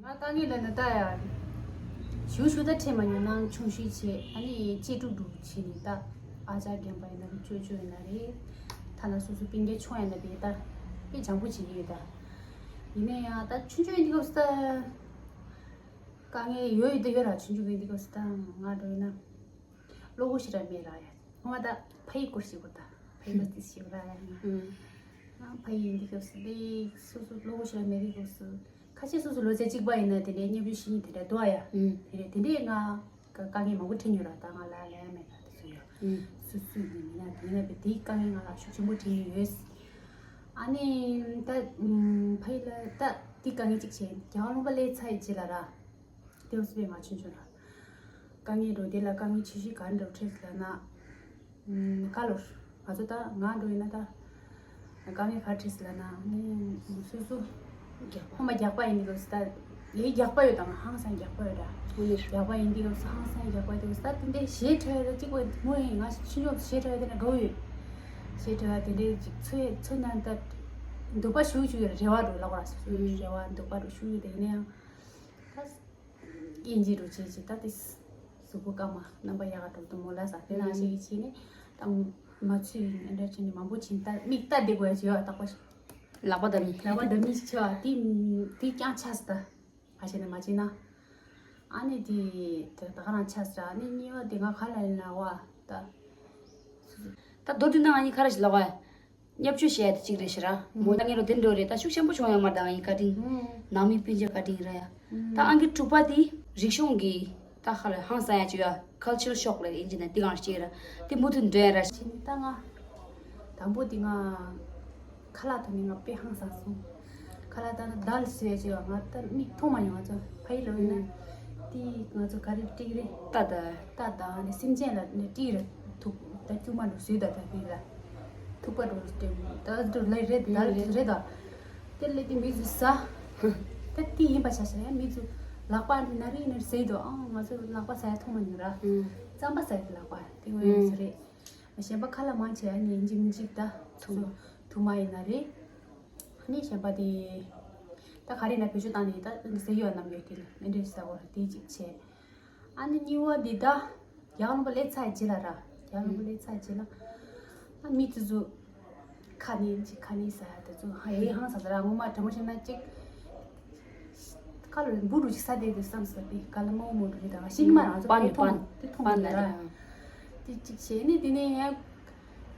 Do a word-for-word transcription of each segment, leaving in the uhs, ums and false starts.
ང་དཀའ་ངལ་ལབ་ན་ད་ཡ། ཞུ་ཞུ་ད་ཁྲེལ་མ་ཉོ་ནང་ཆུང་ཤོས་བྱས་ཨ་ནི་གཅེས་ཕྲུག་འདུག་བྱས་ནས་ད་ཨ་ཅག་རྒན་པ་ཡིན་ན་ཅོ་ཅོ་ཡིན་ན་རེད། ཐ་ན་སོ་སོ་སྤུན་ཀྱག་ཆུང་ཡིན་ན་དེ་ད་དཔེ་སྦྱང་པོ་བྱེད་ཀྱི་ཡོད་ད། ཡིན་ན་ཡང་ད་ཆུང་ཆུང་ཡིན་དུས་སྐབས་སུ་ད་དཀའ་ངལ་ཡོད་ཡོད་ད་ཡོད་ར། ཆུང་ཆུང་ཡིན་དུས་སྐབས་སུ་ད་ང་འགྲོ་ཡིན་ན་བློ་སྒོ་ཞེ་དྲག་མེད་ར་ཡ། ངོ་མ་ད་ཕ་ཡི་སྐོར་ཞིག་གོ་ད་ཕ་ཡི་སྐོར་ཏི་ཞིག་ར་ཡ་ང་། ཨ་ཕ་ཡི་ཡིན་དུས་སྐབས་སུ་དེ་སོ་སོ་བློ་སྒོ་ཞེ་དྲག་མེད་དུས་སྐབས་སུ། ཁ་ཤས་སོ་སོ་ལོ་ཚད་གཅིག་པ་ཡིན་ན་དེ་འདྲའི་མཉམ་ཞུགས་ཤིག་དེ་འདྲ་འདུག་ཨ་ཡ། ཨུམ། དེ་འདྲའི་དེ་འདྲའི་ང་དཀའ་དཀའ་ངལ་མང་པོ་འཕྲད་མྱོང་ར། ད་ང་ལ་ལ་ཡ་མེད་ད་དེ་ཚོ་ཡོད། ཨུམ། སུ་སུ་ཡིན་མིན་ན་དེ་ཡིན་ན་བས་དེའི་དཀའ་ངལ་ང་ལ་ཤུགས་ཆེན་པོ་འཕྲད་མྱོང་ཡོད། ཨ་ནི་ད་ཨུམ་ཕ་ཡི་ལ་ད་དེའི་དཀའ་ངལ་གཅིག་བྱས་རྒྱ་གར་ལུང་པ་སླེབས་ཚར་ཡི་རྗེས་ལ་ར། དེ་བས་སུ་བས་ང་ཆུང་ཆུང་ར། དཀའ་ངལ་འགྲོ་དེ་ལ་དཀའ་ངལ་ཆེ་ཤོས་ག་རེ་འགྲོ་འཕྲད་ལབ་ན། ཨུམ། ཀ་ལོར། ང་ཚོ་ད་ང་འགྲོ་ཡིན་ན་ད། དཀའ་ངལ་ག་རེ་འཕྲད་ལབ་ན་ནི་སོ་སོ། ཧོ་མ་རྒྱག་པ་ཡིན་དུས་ད། ཡི་རྒྱག་པ་ཡོད་དང་ཧང་སང་རྒྱག་པ་ཡོད་ད། དངོས་གནས་རྒྱག་པ་ཡིན་དུས་ཧང་སང་རྒྱག་པ་དུས་ད་དེ་འདྲའི་ཞེ་ཁྲ་ཡོད་ད་གཅིག་པ་མོ་ཡིན་ང་ཆུང་ཆུང་ཞེ་ཁྲ་ཡོད་དེ་ན་དགའ་བོ་ཡོད། ཞེ་ཁྲ་ཡོད་དེ་འདྲའི་གཅིག་ཚོད་ཚོད་ན་ད། འདོད་པ་ཞུ་ཞུ་ཡོད་རེ་བ་འགྲོ་ལབ་པ་ར་སོ་སོ་རེ་བ་འདོད་པ་འགྲོ་ཞུ་ཡོད་དེ་ཡིན་ན་ཡང་། ད། དབྱིན་ཇི་རུ་བྱས་བྱས་ད་དེ། གཟུགས་པོ་སྐམ་མ་རྣམ་པ་ཡག་ག་འགྲོ་དུ་མོ་ལ་ཟ་དེ་ནང་བཞིན་བྱས་ནས་ད་མ་ཚུད་ཡིན་འདྲ་བྱས་ནས་མང་པོ་བྱིན་ད་མིག་ལྟ་བདེ་དགོས་ཡ་བྱས་ཡོད་རྟག་པ་ཞིག་ལག་པ་འདར་མི། ལག་པ་འདར་མི་ཞིག་བྱས་པ་དེ་དེ་རྐྱང་ཆགས་སི་ད། ག་བྱས་ནས་མ་བྱིན་ན། ཨ་ནི་དེ་དེ་ད་ག་རང་ཆགས་སི་ད་ཨ་ནི་གཉིས་པ་དེ་ང་ག་ལ་ཡིན་ན་བ་ད། ད་མདོར་བསྡུས་ན་ང་གཉིས་ག་རེ་ཞིག་ལབ་པ། བརྙས་བཅོས་བྱས་ཏེ་གཅིག་རེད་ཤི་ར། མོ་ད་ངེད་རོ་དེ་འགྲོ་རེད་ད་ཤུགས་ཆེན་པོ་བྱུང་ཡོད་མ་རེད་ད་ང་ཡི་བཀའ་དྲིན། ནང་མི་སྤུན་མཆེད་བཀའ་དྲིན་ར་ཡ། ད་ཨང་ཀི་དྲུག་པ་དེ་རིག་གཞུང་གི་ད་ཁ་ལ་ཧང་སང་ཡ་ཅིག་ཡ་cultural shock ལ་ཡིན་གྱི་ན་དེ་གང་ཞིག་ར། དེ་མུ་མཐུད་འགྲོ་ཡ་ར་ཤི། ད་ང་དང་པོ་དེ་ང་ཁ་ལག་ཐོག་ནས་ང་དཔེ་ཧང་སང་སོང་། ཁ་ལག་ད་ནི་དལ་ཟེར་ཅིག་ཡ་ང་ད་མིག་མཐོང་མ་མྱོང་ང་ཚོ་ཕ་ཡི་ལོ་ཡིན་ན། དེ་ང་ཚོ་ག་རེ་སྤྲིག་རེད། ད་ད། ད་ད་ནི་སེམས་ཅན་ལ་ནི་སྤྲིག་རེད་ཐུག་ད་ཁྱུག་མ་འགྲོ་ཟོས་ད་ད་དེ་ལ། ཐུག་པ་འགྲོ་སྤྲིག་ད་འགྲོ་ལ་རེད་ད་རེད་ད། དེ་ལས་དེ་མི་ཚོ་ཟ། ད་དེ་ཡིན་པ་ཆ་ཤ་ཡ་མི་ཚོ་ལག་པ་ནི་ན་རི་ན་རི་ཟས་དོ་ཨང་ང་ཚོ་ལག་པ་ཟ་ཡ་མཐོང་མ་མྱོང་ར། རྩམ་པ་ཟ་ཡ་ལག་པ་དེ་ངོ་ཡོད་ཚོ་རེད། གཞན་པ་ཁ་ལག་མང་ཆེ་ཡ་ནི་ཡིན་གཅིག་མིན་གཅིག་ད་ཐུག་ཐུག་མ་ཡིན་ན་རེད། ནི་གཞན་པ་དེ། ད་ག་རེ་ན་བེད་སྤྱོད་བཏང་ནས་ད་ཟེར་ཡོད་ནམ་ཡོད་དེ་ལ་ཨེ་འདྲས་ཟེར་བ་དེ་གཅིག་བྱས། ཨ་ནི་གཉིས་པ་དེ་ད། རྒྱ་ལུང་པ་ལས་ཚ་རྗེས་ལ་ར། རྒྱ་ལུང་པ་ལས་ཚ་རྗེས་ལ། ཨ་མི་དེ་ཚོ། ཁ་ནས་ཅིག་ཁ་ནས་ཟ་ཡ་དེ་ཚོ་ཧ་ཡེ་ཧང་ཟ་ད་ར་ངོ་མ་དྲང་མོ་བཤད་ན་ཅིག་ཁ་ལོ་འབུ་རུ་ཅིག་ས་དེ་དེ་བསམ་ཟ་པའི་ག་ལ་མ་འོ་མོ་རུ་རེད་ད་ང་ཤིང་མ་རང་ཚོ་པན་དེ་མཐོང་པན་དེ་མཐོང་པན་ནི་ར། དེ་གཅིག་བྱས་ནས་དེ་ནས་ཡང་།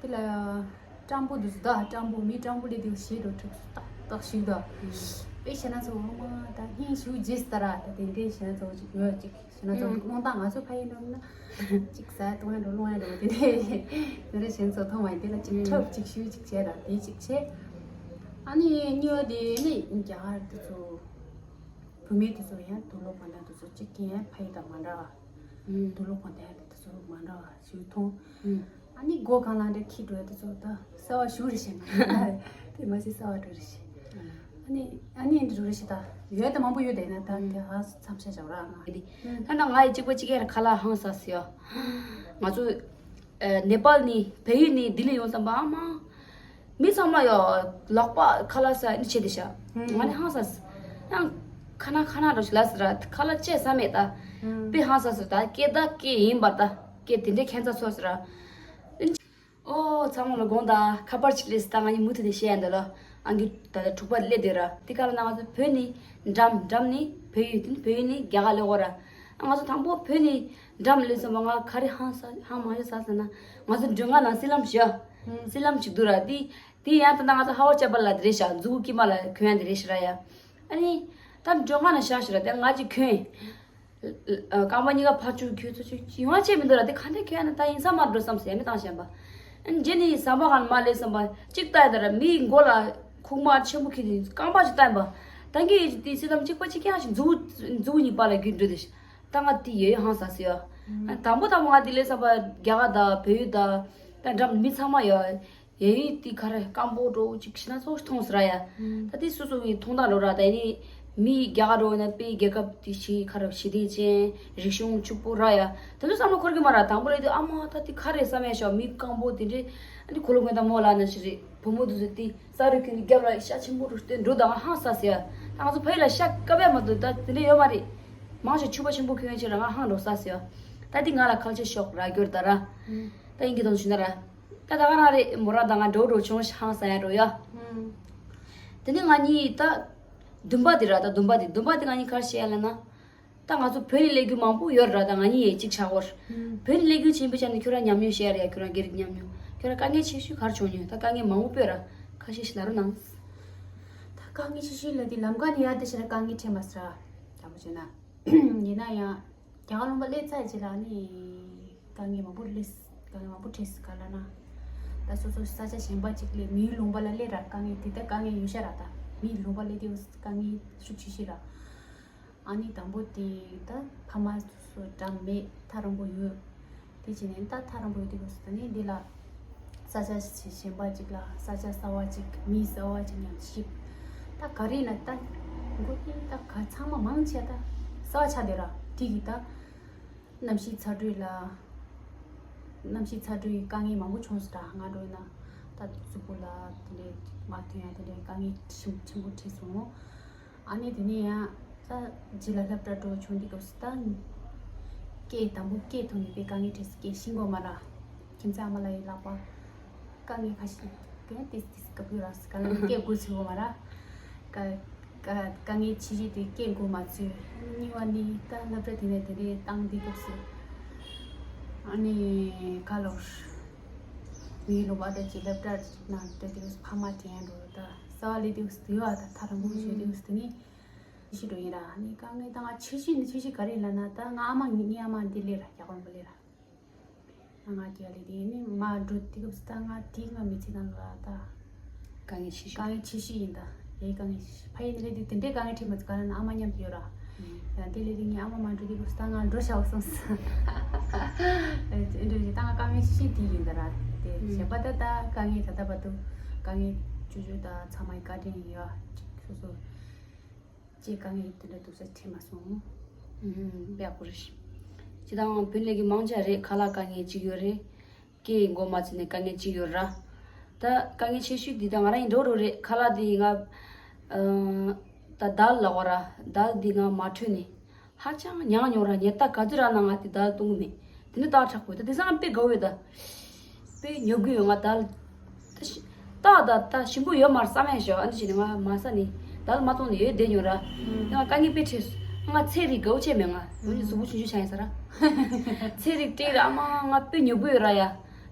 དེ་ལ། སྤྲང་པོ་འདུག་ཟེར་ད་སྤྲང་པོ་མི་སྤྲང་པོ་ལས་དེ་ཞེ་འགྲོ་ཁྲིག་ཏག་ཏག་ཞིག་ད། དཔེ་བྱས་ན་ཚོ་འོ་མ་ད་སྙིང་ཞུ་རྗེས་ཟེར་ད་ར་ད་དེ་འདྲའི་བྱས་ན་ཚོ་ཅིག་ཡོད་ཅིག་བྱས་ན་ཚོ་ཀློང་དང་ང་ཚོ་ཕ་ཡིན་འགྲོ་ན། ཅིག་ཟ་གཏོང་ཡ་འགྲོ་སློང་ཡ་འགྲོ་དེ་འདྲའི། དེ་འདྲ་བྱས་ན་ཚོ་མཐོང་བ་ཡིན་དེ་ལ་ཅིག་ཁྲབ་ཅིག་ཞུ་ཅིག་བྱས་ད་དེ་ཅིག་བྱས། ཨ་ནི་གཉིས་པ་དེ་ནི་རྒྱ་གར་དེ་ཚོ། བུད་མེད་དེ་ཚོ་ཡང་དུག་ལོག་གོན་སྟངས་དེ་ཚོ་གཅིག་རྐྱེན་ཕ་ཡུལ་དང་མ་འདྲ་བ། དུག་ལོག་གོན་སྟངས་དེ་ཚོ་མ་འདྲ་བ་ཞིག་མཐོང་། ཨ་ནི་སྒོ་གང་ལ་འདྲ་ཁྱི་འགྲོ་ཡ་དེ་ཚོ་ད་གསར་བ་ཞུ་རེ་བྱེད་མ་རེད། དེ་མ་ཟད་གསར་བ་འགྲོ་རེ་བྱེད། ཨ་ནི་ཨ་ནི་འདི་འགྲོ་རེ་བྱེད་ད་ཡོད་ད་མང་པོ་ཡོད་ད་ཡིན་ན་ད་དེ་ཧ་མཚམས་ཤ་བཞག་ར་ང་། ད་ན་ང་ཡི་གཅིག་པ་གཅིག་ཡར་ཁ་ལག་ཧང་སངས་སི་ཡ། ང་ཚོ། ནེ་པཱལ་ནས་བལ་ཡུལ་ནས་ལྡི་ལི་ཡོང་ཙམ་པ་ཨ་མ། མི་ཚང་མ་ཡོ། ལག་པ་ཁ་ལག་ཟ་ནི་བྱེད་དེ་ཤ། ང་ནི་ཧང་སངས། ཡང་ཁ་ན་ཁ་ན་འགྲོ་ཞིག་ལ་ཟེར་ར་ཁ་ལག་བཅད་ས་མེད་ད། དཔེ་ཧང་སངས་ཟེར་ད་སྐད་ད་སྐད་ཡིན་པར་ད་སྐད་དེ་འདྲའི་ཁྱད་མཚར་ཚོ་ཟེར་ར། ཨོ་ཚང་མ་ལ་དགོངས་དག་ཁ་པར་ཅིག་སླེབས་ད་ང་གཉིས་མུ་མཐུད་ནས་བཤད་ཡ་འདི་ལ་ཨང་ཀི་ད་ལྟ་དྲུག་པ་སླེབས་དེ་ར་དེ་ག་ལ་ན་ང་ཚོ་བོད་ནི་འགྲམ་འགྲམ་ནི་བོད་ཡུལ་དེ་ནི་བོད་ཡུལ་ནི་རྒྱ་གར་སླེབས་འོ་ར། ང་ཚོ་དང་པོ་བོད་ནི་འགྲམ་སླེབས་ཙམ་པ་ང་ག་རེ་ཧང་ས་ཧང་མ་ཡོད་ས་ཟེར་ན་ང་ཚོ་མགྲོན་ཁང་ནང་སི་ལམ་ཞོ། སི་ལམ་ཅིག་འདུག་ར་དེ་དེ་ཡང་ད་ལྟ་ང་ཚོ་ཧ་བ་ཅབ་པ་ལ་དེ་རེད་ཤག་མཛུ་གུ་དཀྱིལ་མ་ལ་གྱོན་ཡ་དེ་རེད་ཤག་ར་ཡ། ཨ་ནི་ད་མགྲོན་ཁང་ནང་བཞག་ཤག་ར་དེ་ང་ཅིག་གྱོན། རྐང་པ་གཉིས་ཀ་ཕར་བཅུག་ཁྱོད་ཚོ་ཆུ་ཡོང་བ་བྱས་མི་འདུག་ར་དེ་ག་འདྲ་ཁྱོད་ཡང་ན་ད་ཡིན་ས་མ་འགྲོ་བསམ་ཟེར་མི་བཏང་བཞིན་པ། ཨ་ནི་རྗེས་ནས་ཟམ་པ་གང་མ་སླེབས་བསམ་པ་གཅིག་ལྟ་ཡ་ད་ར་མིའི་མགོ་ལ་ཁུག་མ་ཆེན་པོ་ཁྱེར་ཏེ་རྐང་པ་ཅིག་བཏང་པ། ད་གིན་ཡིན་དེ་སི་ལམ་གཅིག་པ་གཅིག་ཀྱང་ཞིག་མཛུ་གུ་མཛུ་གུ་གཉིས་པ་ལ་རྒྱུད་འགྲོ་དེ་ཤི། ད་ང་དེ་ཡོད་ཡོད་ཧང་ས་ཟེར་ཡ། ཨ་ནི་དང་པོ་དང་པོ་ང་དེ་སླེབས་བསམ་པ་རྒྱ་གར་དང་བལ་ཡུལ་དང་ད་འགྲམ་མི་ཚང་མ་ཡོད། ཡ་ཡིན་དེ་ག་རེ་སྐམ་པོ་འགྲོ་ཅིག་ཤི་ན་ཚོགས་མཐོང་ཟེར་ཡ། ད་དེ་སོ་སོ་གི་མཐོང་སྟངས་འགྲོ་ར་ད་ཡིན་མི་རྒྱ་གར་འགྲོ་ན་དཔེ་རྒྱལ་ཁབ་དེ་ཞིག་ག་རེ་ཞི་བདེ་ཅན་རིག་གཞུང་ཕྱུག་པོ་ར་ཡ། དེ་ཚོ་བསམ་བློ་འཁོར་གི་མ་ར་དང་པོ་ལས་དུས་ཨ་མ་ད་དེ་ག་རེ་བསམ་ཡ་ཤོག་མི་སྐམ་པོ་དེ་འདྲས་ཨ་ནི་ཁོ་ལོ་ངོས་དང་མོ་ལ་ན་ཞིག་རེད་བུ་མོ་དེ་ཚོ་དེ་ས་རུ་ཁྱོན་ནས་རྒྱབ་ལ་ཤ་ཆེན་པོ་རུ་སྟོན་འགྲོ་དང་ཧང་ས་ཟེར་ཡ། ད་ང་ཚོ་ཕ་ཡུལ་ལ་ཤ་བཀབ་ཡ་མ་གཏོགས་ད་དེ་འདྲ་ཡོད་མ་རེད། མང་ཆེ་ཕྱུ་པ་ཆེན་པོ་གྱོན་ཡ་ཆེ་ར་ང་ཧང་འགྲོ་ས་ཟེར་ཡ། ད་འདི་ང་ལ་ཁལ་ཆེ་ཤོག་ར་གྱུར་ད་ར། ད་ཡིན་གྱི་དང་ཞུ་ན་ར། ད་ད་ག་རང་རེད་མོ་རང་ད་ང་འགྲོ་འགྲོ་བྱུང་ཧང་ས་ཡ་འགྲོ་ཡ། དེ་ནི་ང་གཉིས་ད་འདུན་པ་དེ་ར་ད་འདུན་པ་དེ་འདུན་པ་དེ་ང་གཉིས་གར་བཤད་ཡ་ལ་ན། ད་ང་ཚོ་བོད་ནས་སླེབས་རྒྱུ་མང་པོ་ཡོད་ར། ད་ང་གཉིས་ཡས་གཅིག་ཆགས་སྐོར། བོད་ནས་སླེབས་རྒྱུ་ཆེན་པོ་ཆགས་ནས་ཁྱོད་རང་ཉམས་མྱོང་བཤད་ར་ཡ། ཁྱོད་རང་སྒེར་གྱི་ཉམས་མྱོང་། ཁྱོད་རང་དཀའ་ངལ་ཆེ་ཤོས་གར་བྱུང་མྱོང་། ད་དཀའ་ངལ་མང་པོ་སྤོས་ར། ཁ་ཤས་ཤིག་ལབ་རོགས་གནང་། ད་དཀའ་ངལ་ཆེ་ཤོས་ལ་དེ་ལམ་ཀ་ནས་ཡར་དེ་ཤ་ལ་དཀའ་ངལ་འཕྲད་མ་སྲ། དྲང་པོ་བྱས་ན། ཡིན་ན་ཡང་རྒྱ་གར་ལུང་པ་སླེབས་ཚར་རྗེས་ལ་ནི་དཀའ་ངལ་མང་པོ་སླེབས། དཀའ་ངལ་མང་པོ་འཕྲད་སྲིད་ག་ལ་ན། ད་སོ་སོ་ས་ཆ་གཞན་པ་ཅིག་སླེབས། མིའི་ལུང་པ་ལ་སླེབས་ར་དཀའ་ངལ་དེ་ད་དཀའ་ངལ་ཡོད་ཤ་ར། ད་མིའི་ལུང་པ་སླེབས་དུས་དཀའ་ངལ་ཤུགས་ཆེ་ཤོས་ར། ཨ་ནི་དང་པོ་དེ་ད་ཕ་མ་སོ་སོ་འགྲམ་མེད་ཐག་རིང་པོ་ཡོད། དེ་བྱས་ནས་ད་ཐག་རིང་པོ་ཡོད་དུས་སྐབས་སུ་ད་ནི་འདི་ལ་ས་ཆ་གཞན་པ་ཅིག་ལ་ས་ཆ་གསར་བ་ཅིག་མི་གསར་བ་ཅིག་མཉམ་དུ་གཤིབ། ད་ག་རེ་ན་ད་མགོ་དེ་ད་ག་ཚང་མ་མང་ཆེ་ད་གསར་བ་ཆགས་བསྡད་ར། དེ་གི་ད་གནམ་གཤིས་ཚ་དྲོད་ལ་གནམ་གཤིས་ཚ་དྲོད་ཀྱི་དཀའ་ངལ་མང་པོ་བྱུང་སོང་། ད་ང་འགྲོ་ན་ད་གཟུགས་པོ་ལ་དེ་འདྲའི་མ་ཐོན་ཡ་དེ་འདྲའི་དཀའ་ངལ་ཆེན་ཆེན་པོ་འཕྲད་སོང་། ཨ་ནི་དེ་ནས་ཡང་ས་རྗེས་ལ་སློབ་གྲྭ་འགྲོ་བྱུང་དུས་སྐབས་སུ་ད་སྐད་དང་པོ་སྐད་ཐོག་ནས་དཔེ་དཀའ་ངལ་འཕྲད་སོང་། སྐད་ཤེས་གོ་མ་ར། ཁྱིམ་ཚང་ཨ་མ་ལགས་ཡི་ལག་པ་དཀའ་ངལ་ཁ་ཤས་ཀྱང་ཏིས་ཏིས་སྐབས་ཡོད་ར། སྐད་ལ་སྐད་དགོས་ཚུལ་གོ་མ་ར། ཀ་ཀ་དཀའ་ངལ་ཆེ་ཤོས་དེ་སྐད་གོ་མ་ཚུལ། གཉིས་པ་ནི་ད་སློབ་གྲྭ་དེ་ནས་དེ་འདྲའི་བཏང་དུས་སྐབས་སུ་ཨ་ནི་ཁ་ལོར་མིའི་ལུང་པ་དང་གཅིག་སློབ་གྲྭ་ནང་སླེབས་དུས་ཕ་མ་དྲན་འགྲོ། ད་གསར་བ་སླེབས་དུས་དུས་བ་ད་ཐག་རིང་པོ་བྱེད་དུས་དེ་ནི་ཤི་འགྲོ་ཡིན་ར། ནི་དཀའ་ངལ་ད་ང་ཆེ་ཤོས་ནི་ཆེ་ཤོས་ག་རེ་ལབ་ན་ད་ང་ཨ་མ་ངའི་ཨ་མ་འདི་སླེབས་ར། རྒྱ་གར་ལུང་པ་སླེབས་ར། ང་རྒྱ་ལས་དེ་ནི་མ་འགྲོ་དུས་སྐབས་སུ་ད་ང་དེའི་ང་མི་ཚེ་ནང་ལ་ད་དཀའ་ངལ་ཆེ་ཤོས། དཀའ་ངལ་ཆེ་ཤོས་ཡིན་ད། ཡའི་དཀའ་ངལ་ཆེ་ཤོས། ཕ་ཡུལ་ནས་སླེབས་དུས་དེ་འདྲའི་དཀའ་ངལ་འཕྲད་མ་ཚུགས་ག་ལ་ན་ཨ་མ་མཉམ་དུ་ཡོད་ར། ཡང་དེ་ལས་དེ་ངའི་ཨ་མ་མ་འགྲོ་དུས་སྐབས་སུ་ད་ང་འགྲོ་བྱའོ་བསམ་སོང་། ཨེ་འདྲ་ཞིག་ད་ང་དཀའ་ངལ་ཆེ་ཤོས་དེ་ཡིན་ད་ར། དེ་གཞན་པ་ད་ད་དཀའ་ངལ་ད་ལྟ་བར་དུ་དཀའ་ངལ་ཅོ་ཅོ་ད་ཚང་མའི་བཀའ་དྲིན་ཡོད་ཅིག་སོ་སོ། ཅེས་དཀའ་ངལ་དེ་འདྲ་འདུག་ས་ཁྲིད་མ་སོང་། ཨུམ། ཡག་པོ་རེད། སྤྱིར་བཏང་བོད་ལས་ཀྱི་མང་ཆེ་རེད། ཁ་ལག་དཀའ་ངལ་གཅིག་ཡོད་རེད། སྐད་མགོ་མ་ཚོས་ནས་དཀའ་ངལ་གཅིག་ཡོད་ར། ད་དཀའ་ངལ་ཆེ་ཤོས་འདི་ད་ང་རང་ཡིན་འགྲོ་འགྲོ་རེད། ཁ་ལག་འདི་ང་ད་དལ་ལ་བ་ར། དལ་འདི་ང་མ་འཕྲོད་ནས། ཧ་ཅང་མྱངས་མྱོང་ར། ཉལ་ཐ་ག་དུས་ར་ན་ང་དེ་དལ་གཏོང་གི་མེད། དེ་ནི་སྟག་དྲག་པོ་ད་དེ་སང་དཔེ་དགའ་བོ་ཡོད་ད། དཔེ་ཉོབ་གི་ཡོད། ང་དལ་ད་ཤི་སྟག་ད་ད་ཞིམ་པོ་ཡོད་མར་བསམ་ཡ་ཞོག་ཨ་འདི་བྱས་ནས་ང་མ་ས་ནི་དལ་མ་གཏོང་ནས་ཡོད་བསྡད་མྱོང་ར། ཡང་དཀའ་ངལ་དཔེ་འཕྲད་སོང་། ང་ཚེ་རིག་དགའ་བོ་བྱས་མེད། ང་འོན་ཀྱང་གཟུགས་པོ་ཆུང་ཆུང་ཆགས་ཡིན་ས་ར། ཚེ་རིག་སྤྲེལ་ར། ཨ་མ་ང་དཔེ་ཉོབ་གི་ཡོད་ར་ཡ།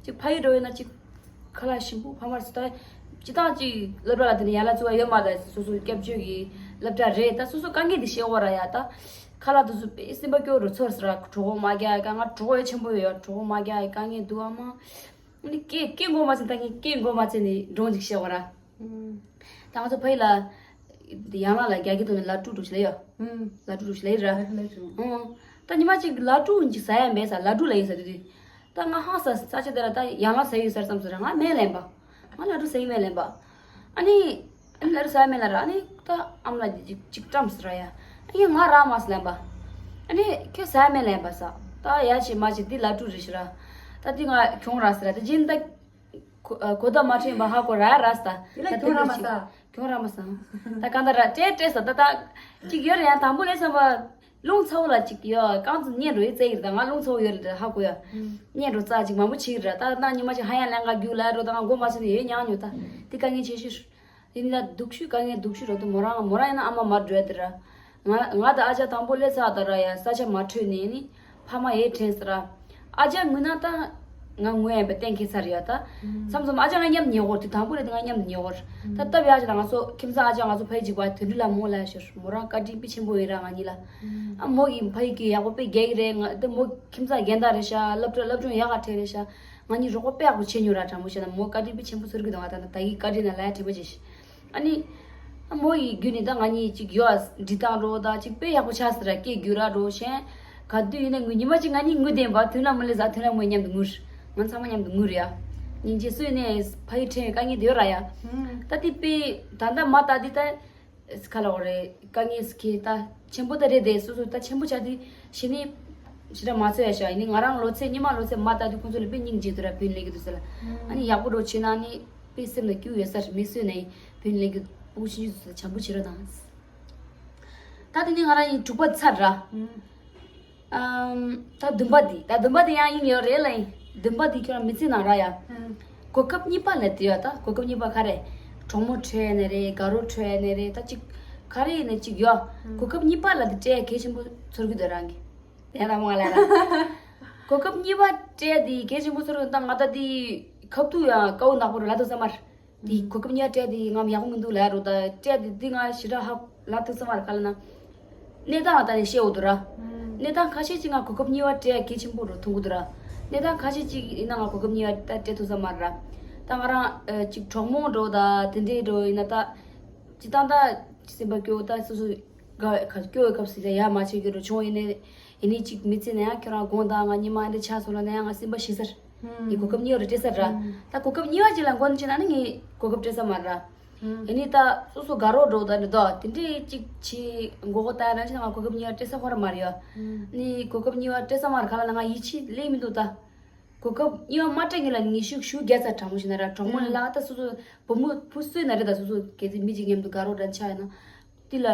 ཅིག་ཕ་ཡུལ་འགྲོ་ཡོད་ན་ཅིག་ཁ་ལག་ཞིམ་པོ་ཕ་མར་སུ་ད། སྤྱི་བཏང་ཅིག་སློབ་གྲྭ་ལ་དེ་ནས་ཡན་ལག་བཙུགས་པ་ཡོད་མ་རེད། སོ་སོ་སྐྱབས་བཅོལ་གྱི་སློབ་གྲྭ་རེད། ད་སོ་སོ་དཀའ་ངལ་འདི་ཤེས་འོ་ར་ཡ། ད་ཁ་ལག་དེ་ཚོ་དཔེ་སེམས་པ་སྐྱོ་རུ་ཚོར་སི་ར། གྲོད་ཁོག་མ་རྒྱག་ཡ་དཀའ་ངལ། གྲོད་ཁོག་ཡ་ཆེན་པོ་ཡོད་ཡ། གྲོད་ཁོག་མ་རྒྱག་ཡ་དཀའ་ངལ་འདུག་ཨ་མ། ཨ་ནི་སྐད་སྐད་མགོ་མ་ཚོས་ད་ངས་སྐད་མགོ་མ་ཚོས་ནས་འགྲོ་འཇིག་ཤེས་འོ་ར། ད་ང་ཚོ་ཕ་ཡུལ་ལ་ཡན་ལག་ལ་རྒྱ་སྐད་ཐོག་ནས་ལ་ཀྲུ་འགྲོ་ཞིག་ལ་ཡོད། ལ་ཀྲུ་འགྲོ་ཞིག་ལ་ཡོད་ར། ལ་ཀྲུ། ཨོ། ད་ཉི་མ་གཅིག་ལ་ཀྲུ་འཇིག་ཟ་ཡ་མེད་ས། ལ་ཀྲུ་ལ་ཡོད་ས་དུས་དུས། ད་ང་ཧང་ས་ས་ཆ་དེ་ལ་ད་ཡན་ལག་ཟ་ཡི་ཡོད་ས་རེད་བསམ་སོང་ར། ང་མེད་ལེན་པ། ང་ལ་ཀྲུ་ཟ་ཡི་མེད་ལེན་པ། ཨ་ནི། ཨ་ནི་ལ་ཀྲུ་ཟ་ཡི་མེད་ལ་ར། ཨ་ནི་ད་ཨ་མ་ལ་ཅིག་ཅིག་བཀྲམ་སི་ར་ཡ། ཨ་ནི་ང་རག་མ་སི་ལེན་པ། ཨ་ནི་ཁྱོད་ཟ་ཡི་མེད་ལེན་པ་ས། ད་ཡ་ཆེ་མ་ཆེ་འདི་ལ་ཀྲུ་རེད་ཤི་ར། ད་འདི་ང་གྱོང་རག་སི་ར། ད་ཇིན་ད་གོ་གོ་ད་མ་ཁྲེན་པ་ཧ་གོ་ར་ར་སི་ད། དེ་ལ་ད་གྱོང་རག་མ་ས། གྱོང་རག་མ་སོང་། ད་གང་ལྟར་ར་སྤྲད་སྤྲད་ས། ད་ད་ཅིག་ཡོད་རེད་ཡ། དང་པོ་ལས་བསམ་པ། རླུང་ཚ་བོ་ལ་ཅིག་ཡོད་རྐང་ཚོ་ཉལ་འགྲོ་ཡི་ཙེ་ཡིར། ད་ང་རླུང་ཚ་བོ་ཡོད་རེད་ཧ་གོ་ཡ། ཉལ་འགྲོ་རྩ་ཅིག་མང་པོ་ཆེ་ཡིར་ར། ད་ད་ཉི་མ་ཅིག་ཧ་ཡང་ལན་ག་རྒྱུག་ལ་འགྲོ། ད་ང་མགོ་མ་ཚོས་ནས་ཡོད་མྱངས་ཉོ་ད། དེ་དཀའ་ངལ་ཆེ་ཤོས། དེ་ནི་ད་སྡུག་ཤོས་དཀའ་ངལ་སྡུག་ཤོས་རོ། དེ་མོ་རང་མོ་རང་ཡིན་ན་ཨ་མ་མར་འགྲོ་ཡ་དེ་ར། ང་ང་དང་ཨ་ཅག་དང་པོ་སླེབས་ཚར་ད་ར་ཡ། ས་ཆ་མ་འཕྲོད་ནས་ནི་ཕ་མ་ཡས་དྲན་ཟེར་ར། ཨ་ཅག་ངུས་ན་ད་ང་ངུ་ཡ་པའི་གཏན་འཁེལ་ཚར་ཡ། ད་མཚམས་མཚམས་ཨ་ཅག་ང་མཉམ་དུ་ཉལ་གོ། དེ་དང་པོ་རེད། དེ་ང་མཉམ་དུ་ཉལ་གོ། ད་སྟབས་ཡག་ཅིག་ད་ང་ཚོ་ཁྱིམ་ཚང་ཨ་ཅག་ང་ཚོ་ཕ་ཡུལ་གཅིག་པ་དོན་འགྲུལ་ལ་མོ་ལ་ཡ་ཤོར། མོ་རང་བཀའ་དྲིན་དཔེ་ཆེན་པོ་ཡིན་ར་ང་གཉིས་ལ། ཨ་མོ་གིས་ཕ་ཡུལ་གྱི་ཡག་པོ་དཔེ་རྒྱག་གི་རེད། ང་དེ་མོ་ཁྱིམ་ཚང་རྒན་བདག་རེད་ཤག་སློབ་གྲྭ་སློབ་སྦྱོང་ཡག་ག་ཁྲལ་རེད་ཤག་ང་གཉིས་རོགས་པ་དཔེ་ཡག་པོ་བྱེད་མྱོང་ར། དྲང་པོ་བཤད་ན་མོ་བཀའ་དྲིན་དཔེ་ཆེན་པོ་ཚོར་གི་འདུག་ང་ད་ད་གི་བཀའ་དྲིན་ན་ལ་ཡ་དྲན་པ་བྱེད་ཤི། ཨ་ནི། ཨ་མོ་ཡི་བརྒྱུད་ནས་ད་ང་གཉིས་ཅིག་ཡོད་འདྲི་སྟངས་རོ་ད་ཅིག་དཔེ་ཡག་པོ་ཆགས་ཟེར་ར། སྐད་བསྒྱུར་ར་རོ་གཞན། ག་དུས་ཡིན་ན་ངུ་ཉི་མ་ཅིག་ང་གཉིས་ངུ་བསྡད་པ་དོན་ལ་མི་ལས་ཟ་དོན་ལ་མོ་མཉམ་དུ་ངུ་ར། ང་ཚང་མ་མཉམ་དུ་ངུ་ར་ཡ། སྙིང་རྗེ་སུས་ནས་ཕ་ཡུལ་ཁྲལ་དཀའ་ངལ་དེ་ཡོད་ར་ཡ། ད་དེ་དཔེ་ད་ལྟ་མ་ད་དེ་ད། ཁ་ལ་འོ་རེད། དཀའ་ངལ་སི་ཁེ་ད་ཆེན་པོ་ད་རེད་དེ། སོ་སོ་ད་ཆེན་པོ་ཆགས་དུས་གཞི་ནས་ཞེ་དྲག་མ་ཚོར་ཡ་ཤག་ཡིན་ནའི་ང་རང་ལོ་ཚད་སྔོན་མ་ལོ་ཚད་མ་ལྟ་དུས་ཁོང་ཚོ་ལ་དཔེ་སྙིང་རྗེ་འདུག་ར། བོད་ལས་ཀྱི་འདུག་ཟེར་ལ། ཨ་ནི་ཡག་པོ་འགྲོ་བྱེད་ན་ནི་དཔེ་སེམས་ལ་སྐྱིད་པོ་ཡོད་ས་རེད། མི་སུས་ནའི་བོད་ལས་ཀྱི་སྤུ་གུ་ཆུང་ཆུང་ཚོ་ལ་བྱམས་པོ་བྱེད་རོགས་གནང་། ད་དེ་ནི་ང་རང་ཡིན་དྲུག་པ་ཚར་ར། ཨམ། ད་བདུན་པ་འདི། ད་བདུན་པ་འདི་ཡང་ཡིན་ཡོད་རེད་ལ་ཡིན། བདུན་པ་འདི་ཁྱོད་རང་མི་ཚེ་ནང་ར་ཡ། གོ་སྐབས་གཉིས་པ་ལ་དེ་ཡོད། ད་གོ་སྐབས་གཉིས་པ་ག་རེ། གྲོགས་མོ་འཕྲད་ནས་རེད། དགའ་རོགས་འཕྲད་ནས་རེད། ད་ཅིག་ག་རེ་ཡིན་ནས་ཅིག་ཡོད། གོ་སྐབས་གཉིས་པ་ལ་དེ་སྤྲད་གལ་ཆེན་པོ་ཚོར་གི་འདུག་རང་གི། དེ་ཡང་ར་མ་ལ་ར། གོ་སྐབས་གཉིས་པ་སྤྲད་དེ་གལ་ཆེན་པོ་ཚོར་གི་འདུག་ད་ང་ད་དེ་ཁབ་ཏུ་ཡང་དཀའ་བོ་ནག་པོ་རུ་ལ་དུ་ས་མར། དེ་གོ་སྐབས་གཉིས་པ་སྤྲད་དེ་ང་ཡག་པོ་མི་འདུག་ལབ་རོགས། ད་སྤྲད་དེ་འདི་ང་ཞེ་དྲག་ཧ་ལབ་ཐུབ་ས་མ་རེད། ག་ལ་ན་གནས་སྟངས་ལ་ལྟ་ནས་བཤད་འོ་འདུག་ར། གནས་སྟངས་ཁ་ཤས་ཅིག་ང་གོ་སྐབས་གཉིས་པ་སྤྲད་གལ་ཆེན་པོ་རུ་མཐོང་གི་འདུག་ར། གནས་སྟངས་ཁ་ཤས་ཅིག་ཡིན་ན་ང་གོ་སྐབས་གཉིས་པ་ད་སྤྲད་ཐུབ་ས་མ་རེད་ར། ད་ང་རང་ཅིག་གྲོགས་མོ་འགྲོ་ད་དེ་འདྲས་འགྲོ་ཡིན་ན་ད་ཅི་ད་ད་སེམས་པ་སྐྱོ་ད་སོ་སོ་ག་ག་སྐྱོ་བའི་སྐབས་སུ་ཡ་ཡ་མ་བྱེད་རྒྱུ་རུ་བྱུང་ཡིན་ནའི། ཡིན་ནའི་གཅིག་མི་ཚེ་ན་ཡང་ཁྱོད་རང་དགོངས་དག་ང་ཉི་མ་ཨ་འདྲ་ཆགས་སོང་ལ་ན་ཡང་ང་སེམས་པ་ཞི་སར། ངས་གོ་སྐབས་གཉིས་པ་རུ་སྤྲད་ས་ར། ད་གོ་སྐབས་གཉིས་པ་ཅིག་ལ་མགོ་ནས་ཕྱིན་ན་ནི་ངས་གོ་སྐབས་སྤྲད་ས་མ་ར། ཡིན་ནའི་ད་སོ་སོ་དགའ་རོགས་འགྲོ་ད་ནི་དོ་དེ་འདྲའི་གཅིག་ཆེ་མགོ་སྐོར་བཏང་ཡ་རང་ཕྱིན་ན་ང་གོ་སྐབས་གཉིས་པ་སྤྲད་ས་ཁོ་ར་མ་རེད་ཡ། ནི་གོ་སྐབས་གཉིས་པ་སྤྲད་ས་མ་ར་ག་ལ་ན་ང་ཡིད་ཆེས་ལས་མི་འདུག་ད། གོ་སྐབས་གཉིས་པ་མ་སྤྲད་ངེས་ལ་ངས་ཤུགས་ཤུགས་རྒྱག་ཚར་གྲང་མོ་ཞིག་ན་ར་གྲོགས་མོ་ལ་ལ་ད་སོ་སོ་བུ་མོ་བུ་སུས་ན་རེད་ད་སོ་སོ་གལ་ཏེ་མི་གཅིག་མཉམ་དུ་དགའ་རོགས་འདྲ་ཆགས་ཡིན་ན། དེ་ལ།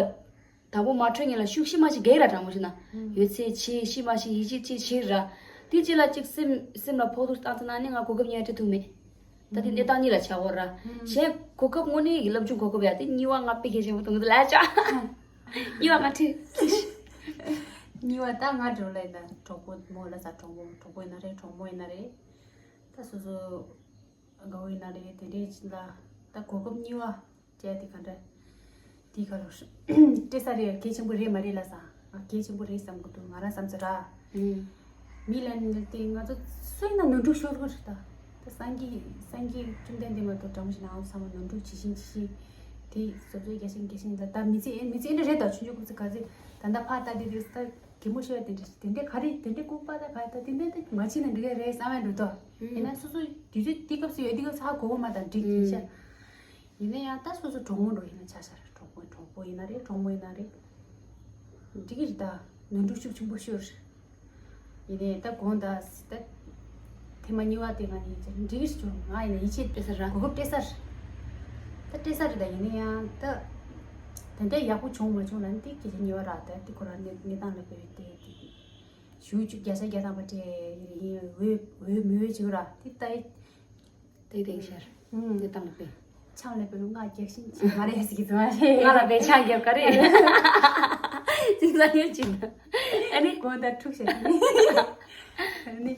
དང་པོ་མ་འཕྲོད་ངེས་ལ་ཤུགས་ཤི་མ་ཤི་རྒྱག་ར་དྲང་མོ་ཞིག་ན། ཡོད་ཚད་ཆེ་ཤི་མ་ཤི་ཡིད་ཆེས་ཆེ་ཆེ་ར། དེ་རྗེས་ལ་གཅིག་སེམས་སེམས་ལ་ཕོག་ཐུག་བཏང་ཚེ་ན་ནི་ང་གོ་སྐབས་གཉིས་པ་སྤྲད་ཐུབ་མེད། ད་དེ་གནས་སྟངས་གཉིས་ལ་ཆགས་འོ་ར། གཞན་གོ་སྐབས་དངོས་གནས་ཀྱི་སློབ་སྦྱོང་གོ་སྐབས་ཡ་དེ་གཉིས་པ་ང་དཔེ་གལ་ཆེན་པོ་མཐོང་གི་འདུག་ལ་ཆ། གཉིས་པ་ང་ཁྲིད། གཉིས་པ་ད་ང་འགྲོ་ལ་ཡིན་ན་གྲོགས་པོ་མོ་ལ་ས་གྲོགས་པོ་གྲོགས་པོ་ཡིན་ན་རེད་གྲོགས་མོ་ཡིན་ན་རེད། ད་སོ་སོ་དགའ་བོ་ཡིན་ན་རེད་དེ་འདྲས་ཅིག་ལ་ད་གོ་སྐབས་གཉིས་པ། ཅེས་དེ་ག་འདྲ། དེ་ག་རུ། སྤྲད་ས་རེད་གལ་ཆེན་པོ་རེད་མ་རེད་ལ་ས། ང་གལ་ཆེན་པོ་རེད་བསམ་གི་འདུག་ང་རང་བསམ་ཚོད་ར། མི་ལ་ནི་དེ་ང་ཚོ་སུ་ཡིན་ན་ནོར་འཁྲུལ་ཤོར་གི་རེད་ད། ད་སངས་རྒྱས་སངས་རྒྱས་བཅོམ་ལྡན་འདས་མ་གཏོགས་འདྲ་མོ་ཞིག་ན་ང་ཚོ་ཚང་མ་ནོར་འཁྲུལ་ཇི་བཞིན་ཇི་བཞིན། དེ་བཟོ་བཟོ་རྒྱ་ཆེན་རྒྱ་ཆེན་ད་ད་མི་ཚེ་ཨེ་མི་ཚེ་ཨེ་འདྲ་རེད་ད་ཆུང་ཆུང་སྐབས་སུ་ག་ཚོད་ད་ད་ཕ་ད་དེ་དེ་ད་གད་མོ་ཤོར་ཡ་དེ་འདྲ་དེ་འདྲ་ག་རེད་དེ་འདྲ་ལྐུགས་པ་ད་ག་ད་དེ་འདྲ་ད་མ་བྱེད་ན་འགྲིག་གི་རེད་བསམ་ཡ་འགྲོ་ད། ཡིན་ན་སོ་སོ་དུས་ཚོད་དེ་སྐབས་སུ་ཡོད་དེ་སྐབས་སུ་ཧ་གོ་བ་མ་ད་འགྲིག་དེ་ཤ། ཡིན་ན་ཡང་ད་སོ་སོ་གྲོགས་མོ་འགྲོ་ཡིན་ན་ཆ་ཤར་གྲོགས་པོ་གྲོགས་པོ་ཡིན་ན་རེད་གྲོགས་མོ་ཡིན་ན་རེད། འགྲིག་གི་རེད་ད། ནོར་འཁྲུལ་ཤུགས་ཆེན་པོ་ཤོར། ཡིན་ནའི་ད་དགོངས་དག་ད། ཐེངས་མ་གཉིས་པ་དེ་ང་ནི་འགྲིག་གི་རེད་བྱུང་ང་ཡིན་ན་ཡིད་ཆེས་སྤྲད་ས་ར་གོ་སྐབས་སྤྲད་ས་རེད། ད་སྤྲད་ས་རེད་ད་ཡིན་ན་ཡང་ད། དེ་འདྲ་ཡག་པོ་བྱུང་མ་བྱུང་ལ་ནི་དེ་སྐད་ཆ་ཉེ་བ་ར་ད་དེ་ཁོ་རང་གནས་གནས་སྟངས་ལ་དཔེ་དེ་དེ། ཞུ་བཅུ་བརྒྱ་ཆ་བརྒྱ་ཐམ་པ་སྤྲད་ཡིན་འོས་འོས་མི་འོས་བྱུང་ར་དེ་ལྟ་ཡི། ཏེ་ཏེ་ཤར། ཨུམ། ཏེ་ཏང་ལ་པེ། ཆང་ལ་པེ་ལུ་ང་རྒྱག་ཤིང་ཆེ་མ་རེད་ཟེར་གི་ཙི་མ་རེད། ང་ལ་པེ་ཆང་རྒྱབ་ག་རེ། ཅིག་ས་ཉོན་ཅིག་ཨ་ནི། གོ་ད་འཁྲུག་བྱེད། ཨ་ནི།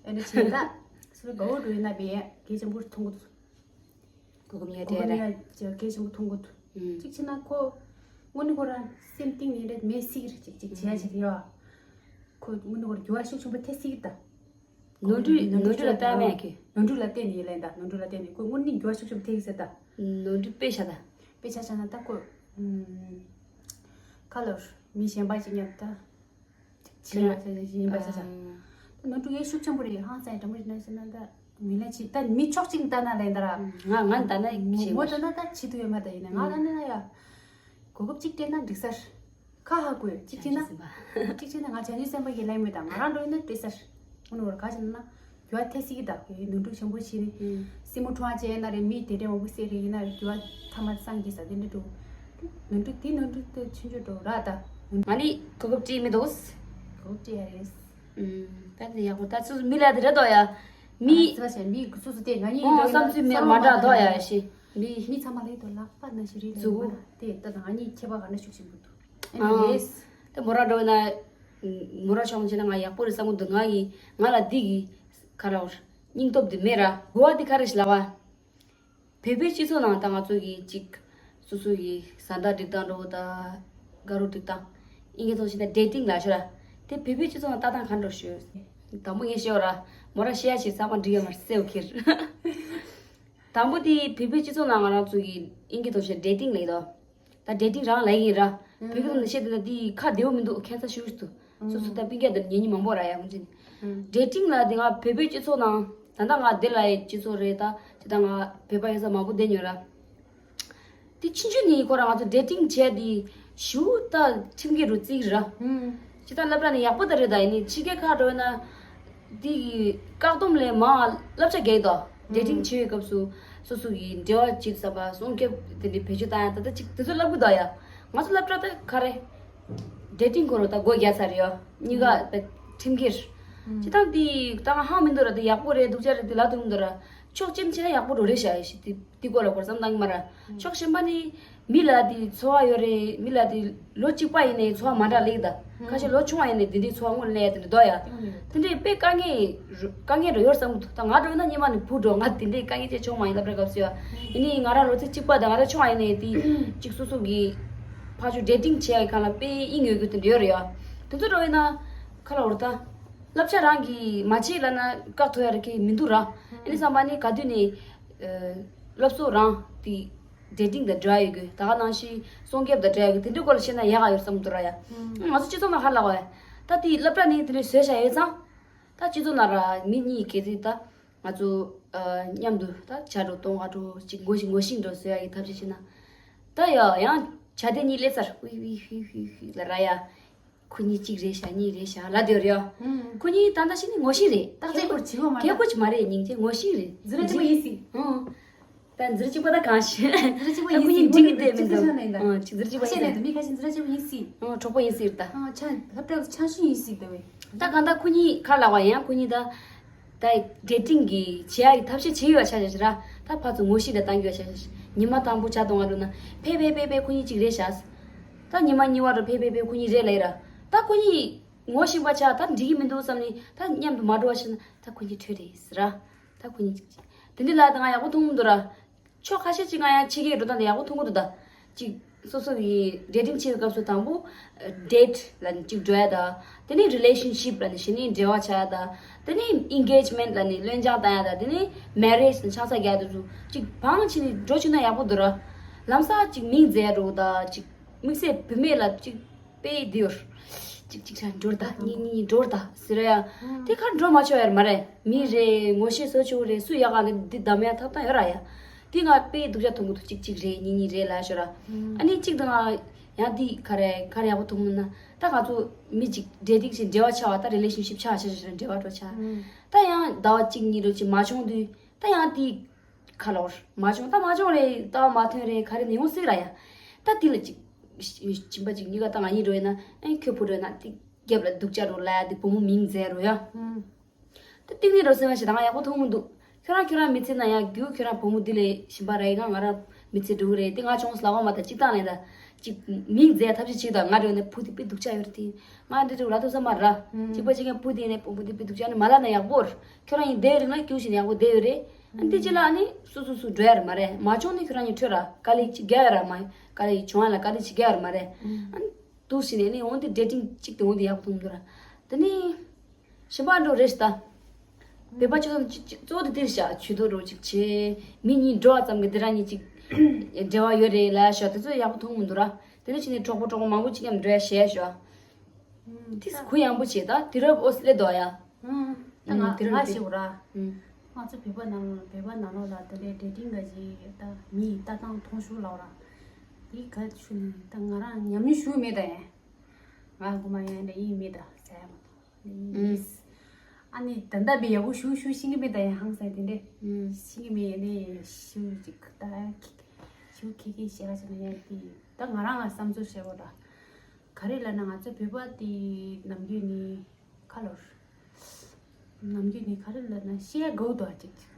ཨ་ནི་བྱེད་ད། སུ་ག་འོ་འགྲོ་ཡིན་ན་པེ་གལ་ཆེན་པོ་མཐོང་གི་འདུག་གོ་གོ་མི་ཡ་གོ་གོ་མི་ཡ་གལ་ཆེན་པོ་མཐོང་གི་འདུག་ཨུམ། ཅིག་ཕྱིན་ན་ཁོ། དངོས་གནས་ཁོ་རང་སེམས་གཏིང་ནས་རེད་མེད་སྲིད་གི་རེད་ཅིག་ཅིག་བྱེད་ཡ་བྱེད་ཡ། ཁོ་དངོས་གནས་ཁོ་རང་འགྱུར་བ་ཤུགས་ཆེན་པོ་ཐེབས་སྲིད་གི་ད། ནོར་འཁྲུལ་ནོར་འཁྲུལ་ལ་ལྟ་མེད་ཀི། ནོར་འཁྲུལ་ལ་བརྟེན་ནས་ཡིན་ལན་ད་ནོར་འཁྲུལ་ལ་བརྟེན་ནས་ཁོས་དངོས་གནས་འགྱུར་བ་ཤུགས་ཆེན་པོ་ཐེབས་ཟེར་ད། ནོར་འཁྲུལ་དཔེ་བཞག་ད། དཔེ་ཆ་བཞག་ན་ད་ཁོ། ཁ་ལོར་མི་གཞན་པ་ཅིག་མཉམ་ད། ཕྱིན་ལ་ཡིན་པ་ཆ་ཆ། ད་ནོར་འཁྲུལ་ཡེ་ཤུགས་ཆེན་པོ་རེད་ཧང་སང་འདྲ་མོ་ཡིན་ན་ཟེར་ན་ད། མི་ལ་ཅིག་ད་མི་ཕྱོགས་གཅིག་ལྟ་ན་ལན་ད་ར། ང་ང་ད་ན་ཞེས་མོ་ད་ན་ད་ཅི་ཐུ་ཡོད་མ་ད་ཡིན་ན་ང་ད་ན་ཡ། གོ་སྐབས་གཅིག་སྤྲད་ན་འགྲིག་ས་རེད། ཁ་ཧ་གོ་གཅིག་བྱས་ན། བྱང་ཆུབ་སེམས་དཔའ། གཅིག་བྱས་ན་ང་བྱང་ཆུབ་སེམས་དཔའ་གི་ལན་མེད་དང་ང་རང་འགྲོ་ཡིན་ན་སྤྲད་ས་རེད། དངོས་གནས་བར་ག་བྱས་ན་ན། རྒྱུ་བ་ཐེ་སི་གི་དག་གི་ནོར་འཁྲུལ་ཆེན་པོ་བྱས་ནས། སྲིན་མོ་ཁྲོ་བ་བྱས་ན་རེད་མི་དེ་འདྲས་མང་པོ་བསད་རེད་ཡིན་ན་རྒྱུ་བ་ཐ་མ་སངས་རྒྱས་ས་དེ་འདྲས་འགྲོ། ནོར་འཁྲུལ་དེ་ནོར་འཁྲུལ་དེ་ཆུང་ཆུང་འགྲོ་ར་ད། ང་ནི་གོ་སྐབས་སྤྲད་མི་འདུག་གོ་སྐབས་སྤྲད་ཡ་རེད། ད་དེ་ཡག་པོ་ད་ཚོ་མི་ལ་དེ་རེད་དོ་ཡ། མི། ཨ་ཙི་བ་ཞེ་མི་སོ་སོ་དེ་ང་གཉིས་ཨོ་བསམ་ཚུལ་མེད་མ་འདྲ་དོ་ཡ་ཞེ། མི། མི་ཚང་མ་ལ་ཡིད་དུ་ལག་པ་ན་ཞིག་རེད་ལ་ཡིན་པ་དེ་ལྟ་དང་ང་གཉིས་ཁྱད་པར་ག་འདྲ་ཤུགས་ཆེན་པོ་འདུག་ཨེ་ཨ། རེད། དེ་མོ་ར་འགྲོ་ན། མོ་ར་ཆོག་མ་བྱས་ན་ང་ཡག་པོ་རེད་བསམ་གི་འདུག་ང་ཡིས་ང་ལ་འདི་གི་ཁ་ར་བར་སྙིང་སྟོབས་འདི་མེད་ར་གོ་བ་འདི་ག་རེ་ཞིག་ལབ་བ། བོད་པའི་སྤྱི་ཚོགས་ནང་ད་ང་ཚོ་གི་གཅིག་སོ་སོ་གི་བཟའ་ཟླ་སྒྲིག་སྟངས་འགྲོ་ད་དགའ་རོགས་སྒྲིག་སྟངས་ཨིན་སྐད་ཐོག་བཤད་ན་ཌེ་ཊིང་ལ་ཤོད་ར། དེ་བོད་པའི་སྤྱི་ཚོགས་ནང་ལྟ་སྟངས་ག་འདྲ་ཤོད། དང་པོ་ངས་བཤད་ར། མོ་ར་བཤད་ཡ་ཞིག་ཚང་མ་འགྲིག་ཡོད་མ་རེད་སེའུ་ཁྱེར། དང་པོ་དེ་བོད་པའི་སྤྱི་ཚོགས་ནང་ང་རང་ཚོ་གི་ཨིན་སྐད་ཐོག་བཤད་ཌེ་ཊིང་ལ་ཡིན་དོ། ད་ཌེ་ཊིང་རང་ལ་ཡིན་ར། བོད་སྐད་ནང་བཤད་དེ་ན་དེ་ཁ་བདེ་བོ་མི་འདུག་ཁྱད་མཚར་ཤུགས་ཤིག་འདུག་སོ་སོ་ད་སྤུན་ཀྱག་དང་ཉེ་ཉེ་མང་པོ་ར་ཡ་ཁོང་ཚོ་ནི། ཌེ་ཊིང་ལ་དེ་ང་བོད་པའི་སྤྱི་ཚོགས་ནང་ད་ལྟ་ང་དེ་ལ་ཡི་སྤྱི་ཚོགས་རེད་ད་དེ་ད་ང་བོད་པ་ཡོད་ས་མང་པོ་བསྡད་ཡོད་ར། དེ་ཕྱིན་ཆད་ནི་ཁོ་རང་ང་ཚོ་ཌེ་ཊིང་བྱས་དེ་ཞུ་ད་ཁྲིམས་འགལ་རུ་བརྩི་གི་ར། སྤྱི་ད་སློབ་གྲྭ་ནི་ཡག་པོ་ད་རེད་ད་ཡིན་ནི་ཕྱི་རྒྱལ་ཁག་འགྲོ་ན། འདི་ཡི་བཀག་སྡོམ་ལས་མང་བསླབ་བྱ་རྒྱག་དོ། ཌེ་ཊིང་བྱེད་པའི་སྐབས་སུ་སོ་སོ་ཡི་འབྲེལ་བ་བྱེད་ས་པ་སྲུང་སྐྱོབ་དེ་འདྲའི་བེད་སྤྱོད་བཏང་ཡ་ད་ལྟ་ཅིག་དེ་ཚོ་བསླབ་གི་འདུག་ཡ། ང་ཚོ་སློབ་གྲྭ་ད་ག་རེ། ཌེ་ཊིང་སྐོར་ལ་ད་སྒོ་རྒྱག་ཚར་ཡོད། གཉིས་ཀ་ཁྲིམས་འགལ། ཅི་ཐང་དེ་ད་ཧ་མི་འདུག་ར། དེ་ཡག་པོ་རེད་འདུག་ཅག་རེད། དེ་ལ་དུང་འདུག་ར། ཕྱོགས་ཅིམ་ཆེ་ན་ཡག་པོ་འགྲོ་རེད་ཤག་ཡ་ཤི་དེ་དེ་སྐོར་ལ་གོ་བསམ་བཏང་གི་མ་ར། ཕྱོགས་གཞན་པ་ནི་མི་ལ་དེ་འཚོ་བ་ཡོད་རེད། མི་ལ་དེ་ལོ་གཅིག་པ་ཡིན་ནའི་འཚོ་བ་མ་འདྲ་ལེགས་ད། ཁ་ཤས་ལོ་ཆུང་བ་ཡིན་ནའི་དེ་འདྲའི་འཚོ་བ་དངོས་གནས་དེ་འདྲ་འདུག་ཡ། དེ་འདྲའི་དཔེ་དཀའ་ངལ་དཀའ་ངལ་འགྲོ་ཡོད་བསམ་གི་འདུག་ད་ང་འགྲོ་ན་སྙེ་མ་ནི་བུ་འགྲོ། ང་དེ་འདྲའི་དཀའ་ངལ་ཅིག་བྱུང་མ་ཡིན་སློབ་གྲྭ་སྐབས་སུ་ཡ། ཡིན་ནའི་ང་རང་ལོ་ཚད་གཅིག་པ་དང་ང་རང་ཆུང་བ་ཡིན་ནའི་དེ་གཅིག་སོ་སོ་གི་ཕར་ཚུར་ཌེ་ཊིང་བྱེད་ཡ་གང་ལ་དཔེ་དབྱིངས་ཡོད་རྒྱུ་དེ་འདྲ་ཡོད་རེད་ཡ། དེ་ཚོ་འགྲོ་ཡིན་ན་ཁ་ལ་འོར་ད། བསླབ་བྱ་རང་གིས་མ་བྱས་ལབ་ན་བཀག་ཐུབ་ཡ་ར་གི་མི་འདུག་ར། ཨ་ནི་བསམ་པ་ནི་ག་དུས་ནས་སློབ་གསོ་རང་དེ་ཌེ་ཊིང་དང་འབྲེལ་བ་ཡོད་དགོས། ད་ག་ནང་བཞིན་སྲུང་སྐྱོབ་དང་འབྲེལ་བ་ཡོད་དགོས། དེ་འདྲའི་སྐོར་ལ་བཤད་ན་ཡག་ག་ཡོད་བསམ་འདུག་ར་ཡ། ང་ཚོ་སྤྱི་ཚོགས་ནང་ཧ་ལས་པ་ཡ། ད་དེ་སློབ་གྲྭ་ནས་དེ་འདྲའི་བཟོས་བཞག་ཡོད་ཙང་། ད་སྤྱི་ཚོགས་ནང་ར་མི་གཉིས་གལ་སྲིད་ད་ང་ཚོ་མཉམ་དུ་ད་ཇ་འགྲོ་གཏོང་ག་འགྲོ་ཅིག་ངོ་ཤེས་ངོ་ཤེས་འགྲོ་བཟོ་ཡ་གི་ཐབས་ཤེས་བྱས་ན། ད་ཡ་ཡང་ཇ་དེ་གཉིས་སླེབས་ཚར། ཧུ་ཧུ་ཧུ་ཧུ་ཧུ་ལ་ར་ཡ། ཁོ་གཉིས་གཅིག་རེད་ཤག་གཉིས་རེད་ཤག་ལབ་བསྡད་ཡོད་རེད་ཡ། ཁོ་གཉིས་ད་ལྟ་ཕྱི་ནས་ངོ་ཤེས་རེད། རྟགས་གཅིག་པོ་བྱེད་དགོས་མ་རེད། གལ་ཁོ་ཅིག་མ་རེད། སྙིང་རྗེ་ངོ་ཤེས་རེད། འཛིན་གྲྭ་གཅིག་པ་ཡིན་སྲིད། ཨང་། ད་འཛིན་གྲྭ་གཅིག་པ་ད་གང་ཤེས། འཛིན་གྲྭ་གཅིག་པ་ད་ཡིན་ཁོ་གཉིས་སྲིད། འགྲིག་གི་བསྡད་མི་འདུག་ཨང་། ཅིག་འཛིན་གྲྭ་གཅིག་པ་ཁ་ཤས་ཡིན་ལས་ད། མི་ཁ་ཤས་འཛིན་གྲྭ་གཅིག་པ་ཡིན་སྲིད། ཨང་། གྲོགས་པོ་ཡིན་སྲིད་ད། ཨང་། ཆ་སློབ་གྲྭ་ཆ་ཤུ་ཡིན་སྲིད་ད་བས། ད་གང་ལྟར་ཁོ་གཉིས་ག་ལབ་པ་ཡང་ཁོ་གཉིས་ད། ད་ཌེ་ཊིང་གི་བྱེད་ཡ་གི་ཐབས་ཤེས་བྱེད་ཡོད་ཆ་ཆ་ཞིག་ར། ད་ཕར་ཚུར་ངོ་ཤེས་དང་བཏང་གི་ཡོད་ཆ་ཆ་ཞིག་ཉི་མ་དང་པོ་ཇ་གཏོང་ག་འགྲོ་ན་ཕེ་ཕེ་ཕེ་ཕེ་ཁོ་གཉིས་གཅིག་རེད་ཤག་ད་ཉི་མ་གཉིས་པ་འགྲོ་ཕེ་ཕེ་ཕེ་ཁོ་གཉིས་རེད་ལབ་ཡ་ར། ད་ཁོ་གཉིས་ངོ་ཤེས་པ་ཆགས་ད་འགྲིག་གི་མི་འདུག་བསམ་ནས་ད་མཉམ་དུ་མ་འགྲོ་བ་ཞིག་ན་ད་ཁོ་གཉིས་འཕྲོད་རེད་ཟེར་ར། ད་ཁོ་གཉིས་གཅིག་གཅིག་དེ་འདི་ལ་ད་ང་ཡག་པོ་མཐོང་མི་འདུག་ར། ཕྱོགས་ཁ་ཤས་ཅིག་ང་ཡང་ཕྱི་རྒྱལ་འགྲོ་སྟངས་དེ་ཡག་པོ་མཐོང་གི་འདུག་ད། ཅིག་སོ་སོ་གི་ཌེ་ཊིང་བྱེད་པའི་སྐབས་སུ་དང་པོ་ཌེ་ཊི་ལབ་ནས་ཅིག་འགྲོ་ཡ་ད། དེ་ནས་རི་ལེ་ཤན་ཤིབ་ལབ་ནས་གཞི་ནས་འབྲེལ་བ་ཆགས་ཡ་ད། དེ་ནས་ཨིན་གེཇ་མེན་ཊི་ལབ་ནས་ལྷན་བྱང་བཏང་ཡ་ད། དེ་ནས་མེ་རེཇ་ནས་ཆང་ས་རྒྱག་ཡ་དེ་ཚོ་ཅིག་བང་ཕྱིན་ནས་འགྲོ་བཅུག་ན་ཡག་པོ་འདུག་ར། ལམ་སང་ཅིག་མིང་མཛད་འགྲོ་ད་ཅིག་དམིགས་བསལ་བུད་མེད་ལ་ཅིག་དཔེ་འདི་ཡོད། ཅིག་ཅིག་ཆ་འགྲོ་ད་གཉིས་གཉིས་འགྲོ་ད་ཟེར་ཡ། དེ་ཁར་འགྲོ་མ་ཆོག་ཡ་མ་རེད། མི་རེད། ངོ་ཤེས་བཟོ་ཆོག་རེད། སུ་ཡག་ག་ནི་འདི་གདམ་ཡ་ཐབས་ཐང་ཡོད་ར་ཡ། དེ་ང་དཔེ་སྡུག་ཅག་མཐོང་གི་འདུག་གཅིག་གཅིག་རེད། གཉིས་གཉིས་རེད་ལབ་ཤོད་ར། ཨ་ནི་གཅིག་དང་ང་ཡང་དེ་ག་རེ་ག་རེ་ཡག་པོ་མཐོང་མིན་ན། ད་ང་ཚོ་མི་གཅིག་འབྲེལ་འདྲིས་ཤིག་འབྲེལ་བ་ཆགས་པ་ད་རི་ལེ་ཤན་ཤིབ་ཆགས་ཆགས་ཆགས་འབྲེལ་བ་འགྲོ་ཆགས། ད་ཡང་ཟླ་བ་གཅིག་གཉིས་རེ་ཅིག་མ་བྱུང་དུས་ད་ཡང་དེ་ཁ་ལོར་མ་བྱུང་ད་མ་བྱུང་རེད། ལྟ་བ་མ་ཐོན་རེད། ག་རེ་ནས་ཡོང་སྲིད་ར་ཡ། ད་དེ་ལ་ཅིག་སྦྱིན་པ་ཅིག་གཉིས་ཀ་ད་ང་གཉིས་འགྲོ་ཡིན་ན་ཨེ་ཁྱོད་བུ་འགྲོ་ཡིན་ན་དེ་རྒྱབ་ལ་སྡུག་ཅག་འགྲོ་ལ་ཡ་དེ་བུ་མོ་མིང་མཛད་རོ་ཡ། ད་ཏིག་ནི་རོ་སེམས་ཞེ་དྲག་ཡག་པོ་མཐོང་མི་འདུག་ཁྱོད་རང་ཁྱོད་རང་མི་ཚེ་ན་ཡང་རྒྱུ་ཁྱོད་རང་བུ་མོ་འདི་ལས་གཞན་པ་ར་ཡིན་ན་ང་རང་མི་ཚེ་འགྲོ་གི་རེད། དེ་ང་ཆུང་ལ་བ་མ་ད་ཅིག་བཏང་ལེན་ད་ཅིག་མིང་མཛད་ཐབས་ཤེས་བྱེད་ད། ང་འགྲོ་ནས་བུ་དེ་དཔེ་སྡུག་ཅག་ཡོད་རེད། དེ་ང་འདི་འགྲོ་ལ་ཐུག་ས་མ་ར་ཅིག་པ་ཅིག་ཡང་བུ་དེ་ནས་བུ་མོ་དེ་དཔེ་སྡུག་ཅག་ནི་མ་ལ་ན་ཡག་པོ་རེད། ཁྱོད་རང་ཡིན་བསྡད་ཡོད་རེད་ན་རྒྱུ་ཞིག་ཡག་པོ་བསྡད་ཡོད་རེད། ཨ་འདི་ཅི་ལ་ཨ་ནི་སུ་སུ་སུ་འགྲོ་ཡ་རེད་མ་རེད། མ་བྱུང་ནི་ཁྱོད་རང་གཉིས་འཕྲོད་ར་དཀའ་ལས་ཅིག་རྒྱག་ཡ་ར་མ་དཀའ་ལས་བྱུང་ཡ་ལ་དཀའ་ལས་ཅིག་རྒྱག་ཡ་ར་མ་རེད། ཨ་འདུག་ཟིན་ནས་ནི་འོང་དེ་འབྲེལ་འདྲིས་གཅིག་དེ་འོང་དེ་ཡག་པོ་མཐོང་འདུག་ར། དེ་ནི་གཞན་པ་འགྲོ་རེད་ད། བོད་པ་ཆོས་ཚོགས་གཅིག་གཅིག་གཙོ་བོ་དེ་དེར་བཞག་ཇུས་གཏོགས་འགྲོ་གཅིག་བྱེད། མི་གཉིས་འགྲོ་བ་ཙམ་གྱི་དེ་རང་གཉིས་གཅིག་འབྲེལ་བ་ཡོད་རེད་ལབ་ཤག་དེ་ཚོ་ཡག་པོ་མཐོང་མི་འདུག་ར། དེ་ནི་ཕྱི་ནས་གྲོགས་པོ་གྲོགས་པོ་མང་པོ་གཅིག་མཉམ་འགྲོ་ཡ་ཞེས་ཤོག་ཨུམ། དེ་ད་གུ་ཡངས་པོ་བྱེད་ད་དུས་རབས་ཨོ་སི་ལེ་དོ་ཡ། ཨུམ། ད་ང་ཨུམ། དུས་རབས་ང་ལྟེ་ཤེས་བ་ར། ཨུམ། ང་ཚོ་བོད་པ་ནང་བོད་པ་ནང་ལོགས་ལ་དེ་འདྲའི་འབྲེལ་འདྲིས་འགའ་ཞིག་ད་མིའི་ལྟ་སྟངས་མཐོང་ཤུགས་ལའོ་ར། དེ་ག་ཞུ་ནི་ད་ང་རང་ཉམས་མྱོང་ཞུ་མེད་ད་ཡ། ང་གོ་མ་ཡ་འདྲ་ཡིན་མེད་ད་ཟེར་ཡ་མ་གཏོགས། ཨུམ། ཨ་ནི་ད་ལྟ་བི་ཡག་པོ་ཞུ་ཞུ་ཤེས་ཀྱི་མེད་ད་ཡ་ཧང་སང་དེ་འདྲའི་ཨུམ། ཤེས་ཀྱི་མེད་ནི་ཞུ་ཅིག་ད་ཞུ་ཁེ་ཁེ་བཤད་ཁ་བྱས་ན་ཡ་དེ་ད་ང་རང་ང་བསམ་ཚུལ་བཤད་གོ་ད། ག་རེ་ལབ་ན་ང་ཚོ་བོད་པ་དེ་ནམ་རྒྱུན་ནས་ཁ་ལོར། ནམ་རྒྱུན་ནས་ག་རེ་ལབ་ན་བཤད་དགའ་བོ་འདུག་ཅིག་ཅིག་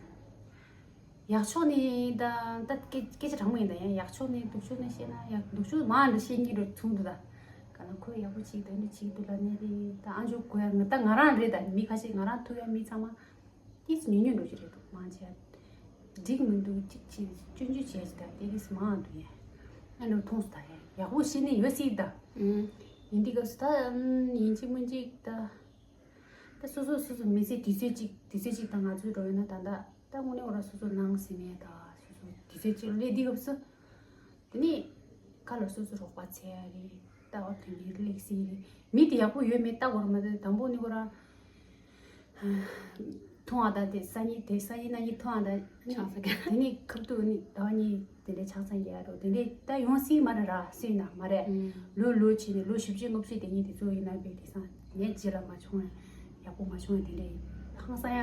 ཡག་ཕྱོགས་ནས་ད་ད་སྐད་སྐད་ཆ་དྲང་མོ་ཡིན་ད་ཡང་ཡག་ཕྱོགས་ནས་སྡུག་ཕྱོགས་ནས་བཤད་ན་ཡག་སྡུག་ཕྱོགས་མང་འདྲ་བཤད་ཀྱི་འགྲོ་ཚུགས་འདུག་ད། ག་ན་ཁོས་ཡག་པོ་བྱེད་ད་ནི་བྱེད་འདུག་ལ་ནས་རེད་ད། ཨ་མཆོག་གོ་ཡ་ང་ད་ང་རང་རེད་ད། མི་ཁ་ཤས་ང་རང་ཐུག་ཡ་མི་ཚང་མ་ཏིས་ཉུང་ཉུང་འགྲོ་གི་རེད་འདུག་མང་ཆེ་འགྲིག་མི་འདུག་ཅིག་ཅིག་སྐྱོན་བརྗོད་བྱས་ཅིག་ད་དེ་གིས་མང་འདུག་ཡ། ཨ་འདྲ་མཐོང་སོང་ད་ཡ་ཡག་པོ་བཤད་ནི་ཡོད་སྲིད་ད། ཨུམ། ཡིན་དུས་སྐབས་སུ་ད་ཨམ་ཡིན་གཅིག་མིན་གཅིག་ད། ད་སོ་སོ་སོ་སོ་མི་ཚེ་དུས་ཚོད་གཅིག་དུས་ཚོད་གཅིག་དང་ང་ཚོའི་འགྲོ་ཡོད་ན་ད་ད་ད་དངོས་གནས་འོ་ར་སོ་སོ་ནང་སེམས་ཡ་ད་སོ་སོ་དུས་ཚོད་གཅིག་སླེབས་དུས་སྐབས་སུ། དེ་ནས་ཁ་ལ་སོ་སོ་རོགས་པ་འཚོལ་ཡ་རེད། ལྟ་བ་དོན་གཉེར་སླེབས་སྲིད་རེད། མི་དེ་ཡག་པོ་ཡོད་མེད་ལྟ་དགོས་ར་མ་ཟད་དང་པོ་ནི་འོ་ར། མཐོང་བ་དང་དེ་སང་ཉིན་དེ་སང་ཉིན་གནངས་ཉིན་མཐོང་བ་དང་ཆགས་ས་ག་དེ་ནས་ཁབ་ཏུ་ནི་ཟླ་བ་གཉིས་དེ་འདྲའི་ཆགས་སང་རྒྱག་རོགས་དེ་འདྲའི་ད་ཡོང་སྲིད་མ་རེད་ར་སྲིད་ན་མ་རེད། ཨུམ། ལོ་ལོ་ཕྱིན་ནས་ལོ་བཞི་བཅུ་ལྔ་བཅུ་དེ་གཉིས་དེ་ཚོ་ཡིན་ན་བས་དེ་སང་ངས་རྗེས་ལ་མ་བྱུང་ཡ་ཡག་པོ་མ་བྱུང་ཡ་དེ་འདྲའི་ཧང་སང་ཡ་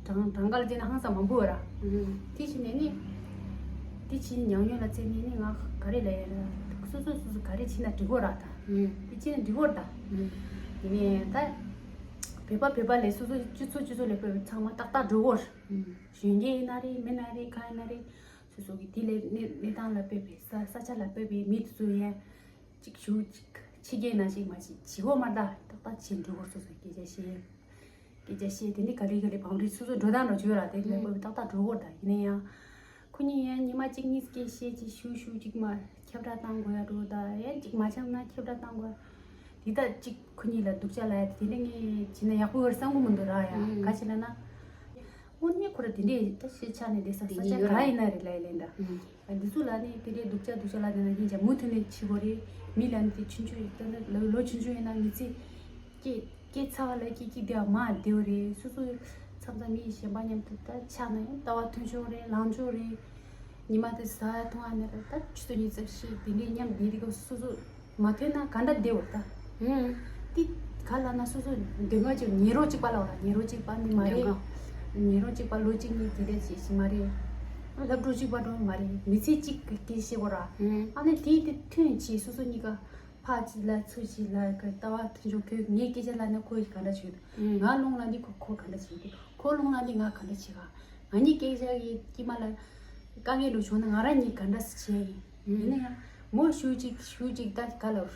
གྲངས་གྲངས་ཀ་ལ་བརྩིས་ན་ཧང་སང་མང་པོ་ཡོད་ར། ཨུམ། དེ་ཕྱིན་ནས་ནི་དེ་ཕྱིན་ཉམས་མྱོང་ལ་བརྩིས་ནས་ནི་ང་ག་རེ་ལབ་ཡ་ར་སོ་སོ་སོ་སོ་ག་རེ་བྱིན་ན་འགྲིག་གོ་ར་ད། ཨུམ། དེ་ཅི་ནས་འགྲིག་གོ་རེད་ད། ཨུམ། དེ་ནས་ད་བོད་པ་བོད་པ་ལས་སོ་སོ་སྤྱི་ཚོགས་སྤྱི་ཚོགས་ལས་བོད་པ་ཚང་མ་ཏག་ཏག་འགྲོ་གོ་རེད། ཨུམ། གཞོན་སྐྱེས་ཡིན་ན་རེད། མི་ན་རེད། གང་ཡིན་ན་རེད། སོ་སོ་གི་དེ་ལས་གནས་གནས་སྟངས་ལ་དཔག་པའི་ས་ས་ཆ་ལ་དཔག་པའི་མི་དེ་ཚོ་ཡང་ཅིག་ཞུ་ཅིག་ཕྱི་རྒྱལ་ནང་བཞིན་མ་ཅིག་བྱེད་གོ་མ་རེད་ད། ཏག་ཏག་བྱེད་འགྲོ་གོ་རེད། སོ་སོ་སྐད་ཆ་བཤད། སྐད་ཆ་བཤད། དེ་ནི་ག་ལེ་ག་ལེ་བང་རིམ་སོ་སོ་འགྲོ་སྟངས་འགྲོ་བྱོས་ལ་དེ་ལས་ཨུམ། ཏག་ཏག་འགྲོ་གོ་རེད་ད། ཡིན་ན་ཡང་ཁོ་གཉིས་ཡང་ཉི་མ་གཅིག་གཉིས་སྐད་བཤད་ཅིག་ཞུ་ཞུ་ཅིག་མ་ཁྱབ་བསྒྲགས་བཏང་དགོས་ཡ་འགྲོ་ད། ཡང་ཅིག་མ་ཁྱབ་ན་ཁྱབ་བསྒྲགས་བཏང་དགོས། དེ་ད་ཅིག་ཁོ་གཉིས་ལ་སྡུག་ཅག་ལབ་ཡ་དེ་དེ་ལས་ངས་བྱས་ན་ཡག་པོ་ཡོད་བསམ་གི་མི་འདུག་ར། ཡ་ཨུམ། ག་ཅི་ལབ་ན། དངོས་གནས་ཁོ་ར་དེ་འདྲས་ད་ཤེས་ཆགས་ནས་བསྡད་ས་ས་ཆ་ག་ཡིན་ན་རེད་ལབ་ཡ་ལན་ད། ཨུམ། འདི་ཚོ་ལ་ནི་དེ་འདྲའི་སྡུག་ཅག་སྡུག་ཅག་ལབ་དེ་ན་ཡིན་ཀྱང་མུ་མཐུད་ནས་བྱེད་དགོས་རེད། མི་ལ་ནི་དེ་ཆུང་ཆུང་ཡིན་ད་ནི་ལོ་ལོ་ཆུང་ཆུང་ཡིན་ན་མི་ཚེ་སྐྱེ་སྐྱེ་ཚར་བ་ལ་སྐྱེ་སྐྱེ་བསྡད་པ་མ་བདེ་བ་རེད། སོ་སོ་མཚམས་མཚམས་མི་གཞན་པ་མཉམ་དུ་ད་ཆགས་ན་ཡང་ལྟ་བ་མཐུན་ཕྱོགས་རེད། ལངས་ཕྱོགས་རེད། ཉི་མ་དེ་ཟ་འཐུང་ཨ་ནི་རེད། ད་ཆུ་ཚོད་ཉི་ཤུ་རྩ་བཞི་དེ་འདྲའི་མཉམ་བསྡད་དེ་ག་སོ་སོ་མ་ཐོན་ན་ག་འདྲ་བདེ་བ་ད། ཨུམ། ཏི་ག་ལབ་ན་སོ་སོ་འདོད་ང་ཅིག་ཉལ་རོགས་གཅིག་པ་ལ་བ་ལ་ཉལ་རོགས་གཅིག་པ་ནི་མ་རེད། ཉལ་རོགས་གཅིག་པ་ལོ་གཅིག་གཉིས་དེ་འདྲ་བྱེད་ཤི་མ་རེད། སློབ་གྲོགས་གཅིག་པ་འགྲོ་མ་རེད། མི་ཚེ་གཅིག་གི་སྐད་བཤད་དགོས་ར། ཨུམ། ཨ་ནི་དེ་དེ་མཐུན་བྱེད་སོ་སོ་གཉིས་ཀ་ཕ་གཅིག་ལ་ཚུར་གཅིག་ལ་ག་ལྟ་བ་མཐུན་ཕྱོགས་ཁྱོད་ངའི་སྐད་ཆ་ལ་ནི་ཁོ་ཡིས་ག་འདྲ་བྱེད་འདུག་ང་རླུང་ལ་འདི་ཁོ་ཁོ་ག་འདྲ་བྱེད་འདུག་ཁོ་རླུང་ལ་འདི་ང་ག་འདྲ་བྱེད་ག་ང་གཉིས་སྐད་ཆ་གི་དཀྱིལ་མ་ལ་དཀའ་ངལ་འགྲོ་བྱུང་ན་ང་རང་གཉིས་ག་འདྲ་བྱེད་ཡིན། ཡིན་ན་ཡང་མོ་ཞུ་གཅིག་ཞུ་གཅིག་ད་ག་ལབ་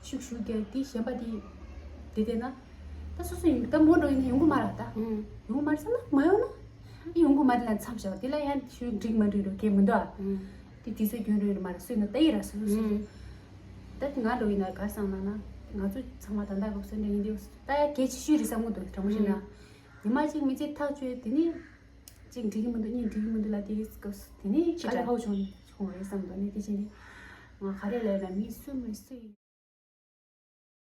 ཤུགས་ཞུ་རྒྱག་དེ་གཞན་པ་དེ་དེ་དེ་ན་ད་སོ་སོ་ཡིན་ད་མོ་འགྲོ་ཡིན་ན་ཡོང་གི་མ་རེད་ད། ཡོང་གི་མ་རེད་བསམ་ན་མ་ཡོང་ན་ཡོང་གི་མ་རེད་ལ་མཚམས་བཞག་དེ་ལ་ཡང་ཞུ་འགྲིག་མ་འགྲིག་རོ་གལ་མི་འདུག་ཨ། དེ་དུས་ཚོད་རྒྱུན་རིང་རུ་མ་རེད། སུས་ན་ལྟ་ཡི་ར་སོ་སོ་སོ་སོ། ད་ང་འགྲོ་ཡིན་ན་ག་བསམ་ན་ན་ང་ཚོ་ཚང་མ་ད་ལྟ་གོ་སོན་འདྲ་ཡིན་དེ་ད་ཡ་གལ་ཆེ་ཤོས་རེད་བསམ་གི་འདུག་དྲང་པོ་བཤད་ན་ཉི་མ་གཅིག་མི་ཚེ་ཐག་ཆོད་དེ་ནི། གཅིག་འགྲིག་གི་མི་འདུག་གཉིས་འགྲིག་གི་མི་འདུག་ལབ་དེ་སྐབས་སུ་དེ་ནས་ཅི་དཀའ་ལས་ལབ་ཧ་གོ་བྱུང་བྱུང་རེད་བསམ་འདུག་ནས་དེ་བཞིན་དེ་ང་ག་རེ་ལབ་ན་མི་སུ་མི་སུ་ཡིན།